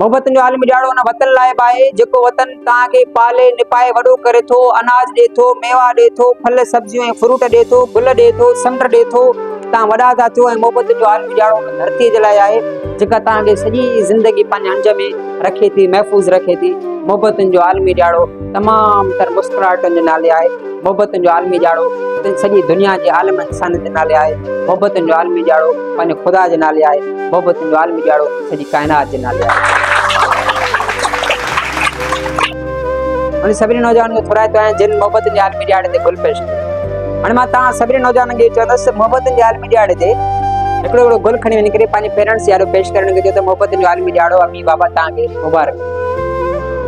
محبتن جو عالمي ڏهاڙو ان وطن لاء به آهي، جيڪو وطن توهان کي پالي نپائي وڏو ڪري ٿو، اناج ڏئي ٿو، ميوا ڏئي ٿو، ڦل، سبزيون ۽ فروٽ ڏئي ٿو، گل ڏئي ٿو، سمنڊ ڏئي ٿو، توهان وڏا ٿا ٿيو ۽ محبتن جو عالمي ڏهاڙو ان ڌرتيء جي لاء آهي، جيڪا توهان کي سڄي زندگي پنهنجي هنج ۾ رکي ٿي، محفوظ رکي ٿي. محبتن جو عالمي ڏهاڙو تمام تر مسڪراهٽن جي نالي آهي. محبتن جو عالمي ڏهاڙو سڄي دنيا جي عالم انسانيت جي نالي آهي. محبتن جو عالمي ڏهاڙو پنهنجي خدا جي نالي آهي. محبتن جو عالمي ڏهاڙو سڄي ڪائنات جي نالي آهي. انهن سڀني نوجوانن جو ٿورائتو آهيان جن محبتن جي عالمي ڏهاڙي تي گل پيش ڪيو. هاڻي مان توهان سڀني نوجوانن کي چوندس ته محبتن جي عالمي ڏهاڙي تي هڪڙو هڪڙو گل کڻي وڃي ڪري پنهنجي پيرنٽس جي آڏو پيش ڪرڻ کي چئو ته محبتن جو عالمي ڏهاڙو امي بابا توهان کي مبارڪ.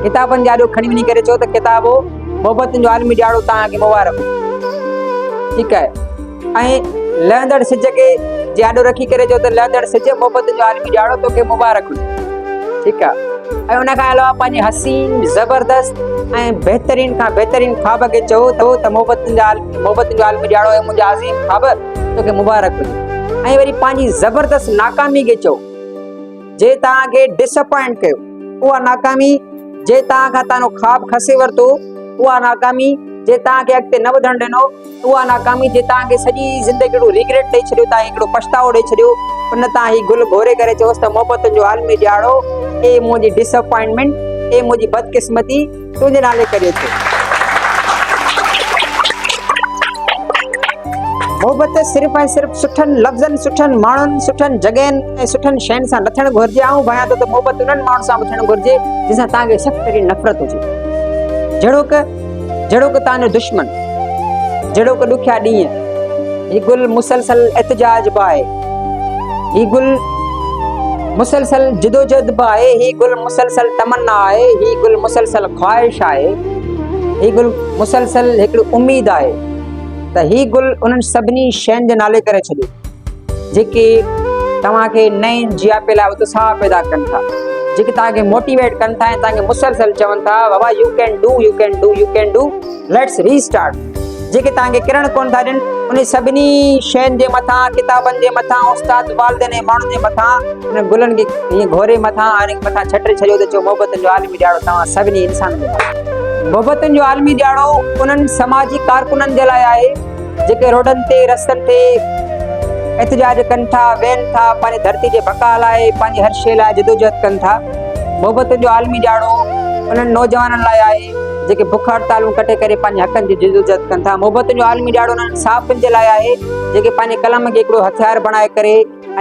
ڪتابن جي آڏو کڻي وڃي ڪري چئو ته ڪتابو محبتن جو عالمي ڏهاڙو توهان کي مبارڪ. ٺيڪ آهي. ۽ لهندڙ سج کي جي آڏو رکي ڪري چئو ته لهندڙ سج محبتن جو عالمي ڏهاڙو توکي مبارڪ هجي. ٺيڪ آ. ۽ ان کان علاوه پنهنجي حسين، زبردست ۽ بهترين کان بهترين خواب کي چئو ته محبتن جا محبتن جو عالمي ڏهاڙو اي منهنجا عظيم خواب توکي مبارڪ هجي. ۽ وري پنهنجي زبردست ناڪامي کي چئو جنهن توهان کي ڊس اپائنٽ ڪيو. اها ناڪامي جنهن توهان کان توهان جو خواب کسي ورتو. اها ناڪامي جنهن توهان کي اڳتي نه وڌڻ ڏنو. اها ناڪامي جنهن توهان کي سڄي زندگي هڪڙو ريگريٽ ڏئي ڇڏيو، توهان کي هڪڙو پڇتاء ڏئي ڇڏيو، ان تان هي گل گهوري ڪري چيوس ته محبتن جو عالمي ڏهاڙو، اي منهنجي ڊس اپائنٽمينٽ، اي منهنجي بدقسمتي، تنهنجي نالي ڪري ٿو. محبت صرف ۽ صرف سٺن لفظن، سٺن ماڻهن، سٺن جڳهين ۽ سٺن شين سان نه ٿيڻ گهرجي. آئون ڀانيان ٿو ته محبت انهن ماڻهن سان به ٿيڻ گهرجي، جن سان توهان کي سخت ترين نفرت هجي. جهڙوڪ. جهڙوڪ توهان جو دشمن، جهڙوڪ ڏکيا ڏينهن، هي گل مسلسل احتجاج به آهي، هي گل مسلسل جدوجهد به آهي، هي گل مسلسل تمنا آهي، هي گل مسلسل خواهش آهي، هي گل مسلسل هڪڙي اميد آهي ته هي گل انهن سڀني شين جي نالي ڪري ڇڏيو. جيڪي توهان کي نئين جياپي لاء اتساهه پيدا ڪن ٿا، جيڪي توهان کي موٽيويٽ ڪن ٿا ۽ توهان کي مسلسل چون ٿا بابا you can do, you can do, you can do, let's restart, جيڪي توهان کي ڪرڻ ڪونه ٿا ڏين، انهن سڀني شين جي مٿان، ڪتابن جي مٿان، استاد، والدين ۽ ماڻهن جي مٿان، انهن گلن کي ائين گهوري مٿان ۽ انهن مٿان ڇٽي ڇڏيو ته چئو محبتن جو عالمي ڏهاڙو توهان سڀني انسانن جي لاء. محبتن جو عالمي ڏهاڙو انهن سماجي ڪارڪنن جي لاء آهي. جيڪي روڊن تي رستن تي احتجاج ڪن ٿا، ويهن ٿا، پنهنجي ڌرتي جي بقا لاء پنهنجي هر شيء لاء جدوجهد ڪن ٿا. محبتن جو عالمي ڏهاڙو انهن نوجوانن لاء آهي جيڪي بک هڙتالون ڪٽي ڪري پنهنجي حقن جي جدوجهد ڪن ٿا. محبتن جو عالمي ڏهاڙو انهن صحافين جي لاء آهي جيڪي پنهنجي قلم کي هڪڙو هٿيار بڻائي ڪري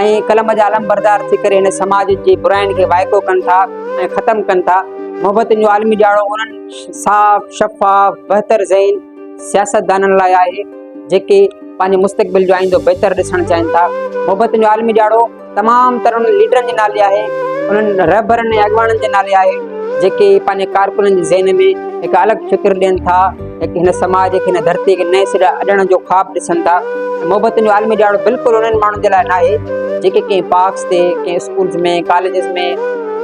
۽ قلم جا علمبردار ٿي ڪري هن سماج جي براين کي وائکو ڪن ٿا ۽ ختم ڪن ٿا. محبتن جو عالمي ڏهاڙو انهن صاف، شفاف، بهتر ذهين، سياستدانن لاء آهي جيڪي پنهنجي مستقبل جو آئيندو بهتر ڏسڻ چاهين ٿا. محبتن جو عالمي ڏهاڙو تمام تر انهن ليڊرن جي نالي آهي، انهن رهبرن ۽ اڳواڻن جي نالي آهي جيڪي پنهنجي ڪارڪنن جي ذهن ۾ هڪ الڳ فڪر ڏين ٿا، هڪ هن سماج کي هن ڌرتي کي نئين سر اڏڻ جو خواب ڏسن ٿا. محبتن جو عالمي ڏهاڙو بلڪل انهن ماڻهن جي لاء ناهي جيڪي ڪنهن پارڪس تي، ڪنهن اسڪولز ۾، ڪاليجز ۾،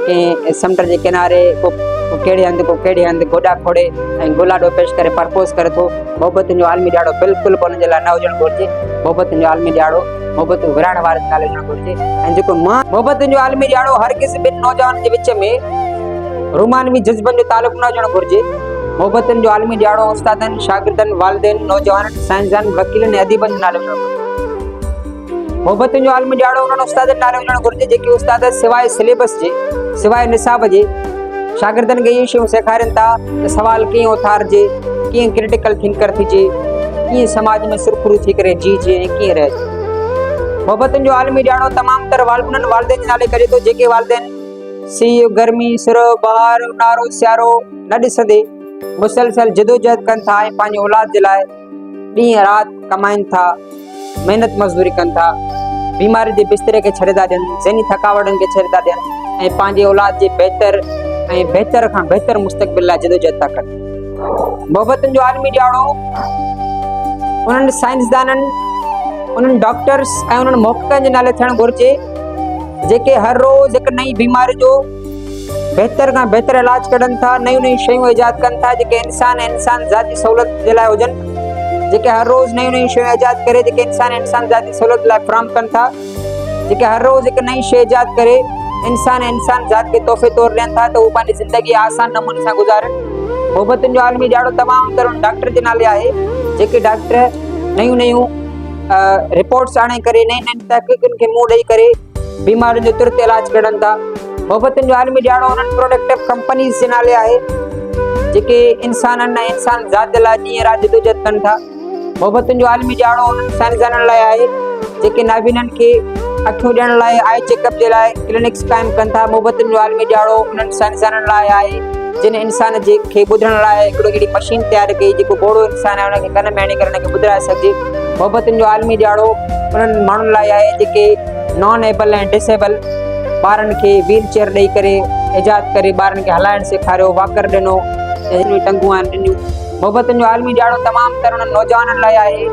ڪنهن سمنڊ جي ڪناري ڪو ڪهڙي هنڌ ڪو ڪهڙي هنڌ گوڏا کوڙي ۽ گلاڏو پيش ڪري پرپوز ڪري ٿو. محبتن جو عالمي ڏهاڙو بلڪل به انهن جي لاء نه هجڻ گهرجي. محبتن جو عالمي ڏهاڙو محبتون ورهائڻ وارن جي نالي هجڻ گهرجي ۽ جيڪو مان. محبتن جو عالمي ڏهاڙو هرگز ٻن نوجوانن جي وچ ۾ رومانوي جذبن جو تعلق نه هجڻ گهرجي. محبتن جو عالمي ڏهاڙو استادن، شاگردن، والدين، نوجوانن، سائنسدانن، وڪيلن ۽ اديبن جي نالي هجڻ گهرجي. محبتن جو عالمي ڏهاڙو انهن استادن نالي هجڻ گهرجي جيڪي استاد سواء سليبس جي، سواء نصاب جي شاگردن کي اهي شيون سيکارين ٿا ته سوال ڪيئن اٿارجي، ڪيئن ڪرٽيڪل ٿنڪر ٿجي، ڪيئن سماج ۾ سرخرو ٿي ڪري جيئجي ۽ ڪيئن رهجي. محبتن جو عالمي ڏهاڙو تمام تر انهن والدين جي نالي ڪجي ٿو جيڪي والدين سيء، گرمي، سرء، بهار، اونهارو، سيارو نه ڏسندي مسلسل جدوجهد ڪن ٿا ۽ پنهنجي اولاد جي لاء ڏينهن رات ڪمائين ٿا، محنت مزدوري ڪن ٿا، بيماري جي بستري کي ڇڏي ٿا ڏين، ذهني ٿڪاوٽن کي ڇڏي ٿا ڏين ۽ پنهنجي اولاد جي بهتر ۽ بهتر کان بهتر مستقبل لاء جدوجهد ٿا ڪن. محبتن جو عالمي ڏهاڙو انهن سائنسدانن، انهن ڊاڪٽرس ۽ انهن محققن جي نالي ٿيڻ گهرجي جيڪي هر روز هڪ نئين بيماري جو بهتر کان بهتر علاج ڪڍن ٿا، نيون نيون شيون ايجاد ڪن ٿا جيڪي انسان ۽ انسان ذات جي سهولت جي لاء هجن، جيڪي هر روز نيون نيون شيون ايجاد ڪري جيڪي انسان ۽ انسان ذات جي سهولت لاء فراهم ڪن ٿا، جيڪي هر روز هڪ نئين شيء ايجاد ڪري انسان ۽ انسان ذات کي تحفي طور ڏين ٿا ته هو پنهنجي زندگي آسان نموني سان گذارين. محبتن جو عالمي ڏهاڙو تمام تر انهن ڊاڪٽرن جي نالي آهي جيڪي ڊاڪٽر نيون نيون رپورٽس آڻي ڪري نين نين تحقيقن کي منهن ڏئي ڪري بيمارين جو ترت علاج ڪڍن ٿا. محبتن جو عالمي ڏهاڙو انهن پروڊڪٽو ڪمپنيز جي نالي آهي جيڪي انسانن ۽ انسان ذات جي لاء ڏينهن رات جدوجهد ڪن ٿا. محبتن جو عالمي ڏهاڙو انهن سائنسدانن لاء آهي جيڪي نابينن کي اکيون ڏيڻ لاء آء چيڪ اپ جي لاء ڪلينڪس قائم ڪن ٿا. محبتن جو عالمي ڏهاڙو انهن سائنسدانن لاء آهي جن انسان جي کي ٻڌڻ لاء هڪڙو اهڙي مشين تيار ڪئي جيڪو ٻوڙو انسان آهي ان کي ڪن ۾ هڻي ڪري ان کي ٻڌرائي سگهجي. محبتن جو عالمي ڏهاڙو انهن ماڻهن لاء آهي جيڪي نان ايبل ۽ ڊس ايبل ٻارن کي ويل چيئر ڏئي ڪري ايجاد ڪري ٻارن کي هلائڻ سيکاريو واڪر ڏنو ۽ ٽنگون آهن ڏنيون. محبتن جو عالمي ڏهاڙو تمام تر انهن نوجوانن لاء آهي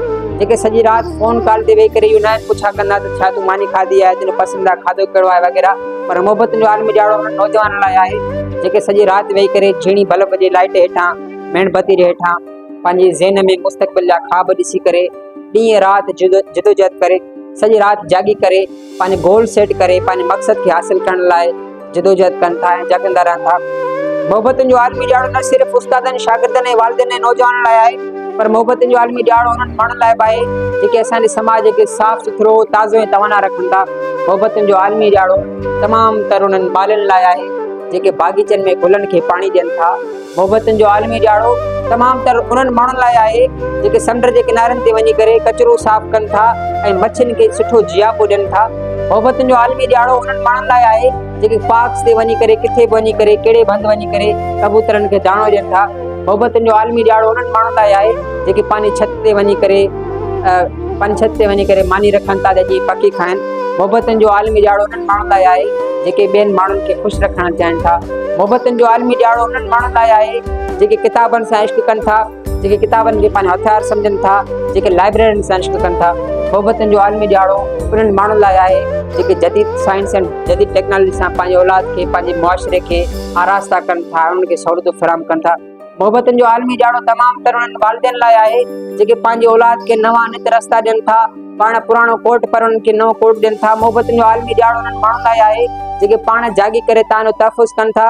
جيڪي سڄي رات فون ڪال تي ويهي ڪري اهو ناهن پڇا ڪندا ته ڇا تون ماني کاڌي آهي تنهنجو پسنديده کاڌو ڪهڙو آهي وغيره پر محبتن جو عالمي ڏهاڙو انهن نوجوانن لاء آهي جيڪي سڄي رات ويهي ڪري جهيڻي بلب جي لائيٽ هيٺان ميڻ بتي جي هيٺان پنهنجي ذهن ۾ مستقبل جا خواب ڏسي ڪري ڏينهن رات جدوجهد ڪري سڄي رات جاڳي ڪري پنهنجي گول سيٽ ڪري پنهنجي مقصد کي حاصل ڪرڻ لاء جدوجهد ڪن ٿا ۽ جاڳندا رهن ٿا. محبتن جو عالمي ڏهاڙو نه صرف استادن، شاگردن ۽ والدين ۽ نوجوانن لاء آهي پر محبتن جو عالمي ڏهاڙو انهن ماڻهن لاء به آهي جيڪي اسان جي سماج کي صاف سٿرو، تازو ۽ توانا رکن ٿا. محبتن جو عالمي ڏهاڙو تمام تر انهن مالين لاء آهي جيڪي باغيچن ۾ گلن کي پاڻي ڏين ٿا. محبتن جو عالمي ڏهاڙو تمام تر انهن ماڻهن لاء آهي جيڪي سمنڊ جي ڪنارن تي وڃي ڪري ڪچرو صاف ڪن ٿا ۽ مڇين کي سٺو جياپو ڏين ٿا. محبتن جو عالمي ڏهاڙو انهن ماڻهن لاء آهي جيڪي پارڪس تي وڃي ڪري ڪٿي به وڃي ڪري ڪهڙي به هنڌ وڃي ڪري ڪبوترن کي داڻو ڏين ٿا. محبتن جو عالمي ڏهاڙو انهن ماڻهن لاء آهي جيڪي پنهنجي ڇت تي وڃي ڪري پنهنجي ڇت تي وڃي ڪري ماني رکن ٿا ته جيئن پکي کائن. محبتن جو عالمي ڏهاڙو انهن ماڻهن لاء آهي جيڪي ٻين ماڻهن کي خوش رکڻ چاهين ٿا. محبتن جو عالمي ڏهاڙو انهن ماڻهن لاء آهي جيڪي ڪتابن سان عشق ڪن ٿا، جيڪي ڪتابن کي پنهنجو هٿيار سمجهن ٿا، جيڪي لائبريرين سان عشق ڪن ٿا. محبتن جو عالمي ڏهاڙو انهن ماڻهن لاء آهي جيڪي جديد سائنس ۽ جديد ٽيڪنالاجي سان پنهنجي اولاد کي، پنهنجي معاشري کي آراسته ڪن ٿا ۽ انهن کي سهولتون فراهم ڪن ٿا. محبتن جو عالمي ڏهاڙو تمام تر انهن والدين لاء آهي جيڪي پنهنجي اولاد کي نوان نت رستا ڏين ٿا، پاڻ پراڻو ڪوٽ پر انهن کي نئون ڪوٽ ڏين ٿا. محبتن جو عالمي ڏهاڙو انهن ماڻهن لاء آهي جيڪي پاڻ جاڳي ڪري تان جو تحفظ ڪن ٿا.